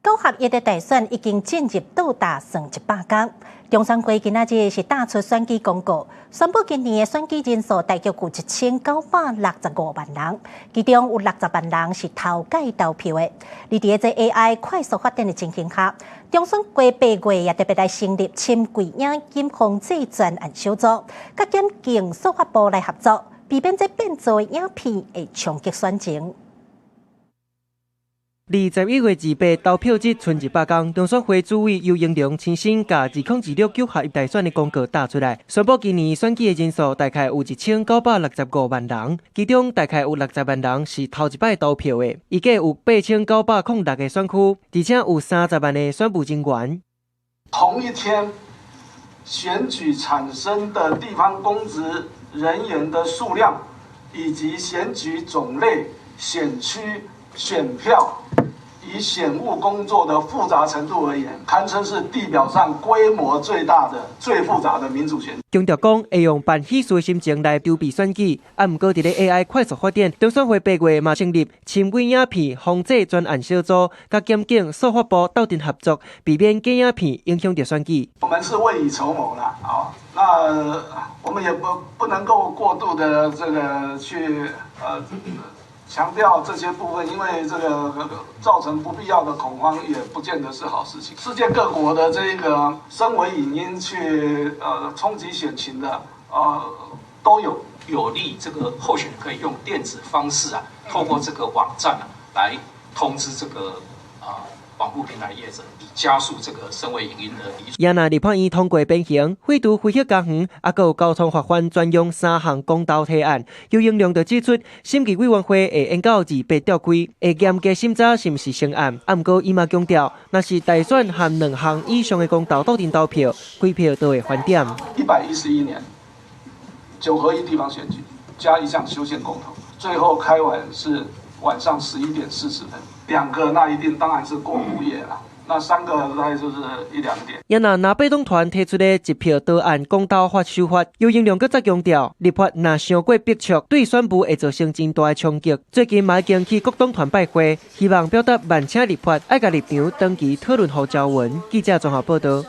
九合一的大選已經進入倒打算100工。中選會今仔日是打出選舉公告，宣布今年的選舉人數大約有1965萬人，其中有60萬人是頭擺投票的。而佇這 AI 快速發展的情形下，中選會8月也特別來成立深櫃影音防制專案小組，佮檢警司法部來合作，避免這變造的影片會衝擊選情。21月28投票日賰100工，中選會主委游盈隆親身共2026九合一大選的公告打出來，宣布今年選舉的人數大概有1965萬人，其中大概有60萬人是頭一擺投票的，預計有8906個選區，而且有30萬的選務人員。同一天選舉產生的地方公職人員的數量，以及選舉種類、選區、選票。以選務工作的複雜程度而言，堪稱是地表上規模最大的、最複雜的民主選舉。強調講會用辦喜事的心情來籌備選舉，啊，毋過佇咧 AI 快速發展，中選會8月嘛成立深偽影片防制專案小組，佮檢警、司法部鬥陣合作，避免假影片影響著選舉。我們是未雨綢繆啦，啊，那我們也不能夠過度的這個去強調這些部分，因為這個造成不必要的恐慌，也不見得是好事情。世界各國的這個深偽影音去衝擊選情的，都有。有利這個候選人可以用電子方式啊，透過這個網站啊來通知這個網路平台業者，以加速這個深偽影音的移除。也若立法院通過鞭刑、廢除非法家園，抑閣有交通罰鍰專用三項公投提案，游盈隆就指出，審議委員會會延到28召開，會嚴格審查是毋是成案。啊，毋過伊嘛強調，若是大選含兩項以上的公投鬥陣投票，規票都會翻點。111年九合一地方選舉加一項修憲公投，最後開完是晚上11點40分。兩個那一定當然是過午夜啦，那三個大概就是一兩點。也若藍白黨團提出的一票多案公投法修法，游盈隆閣再強調，立法若傷過逼促，對選務會造成真大的衝擊。最近嘛已經去各黨團拜會，希望表達慢請立法，愛共立場長期討論予周勻。記者綜合報導。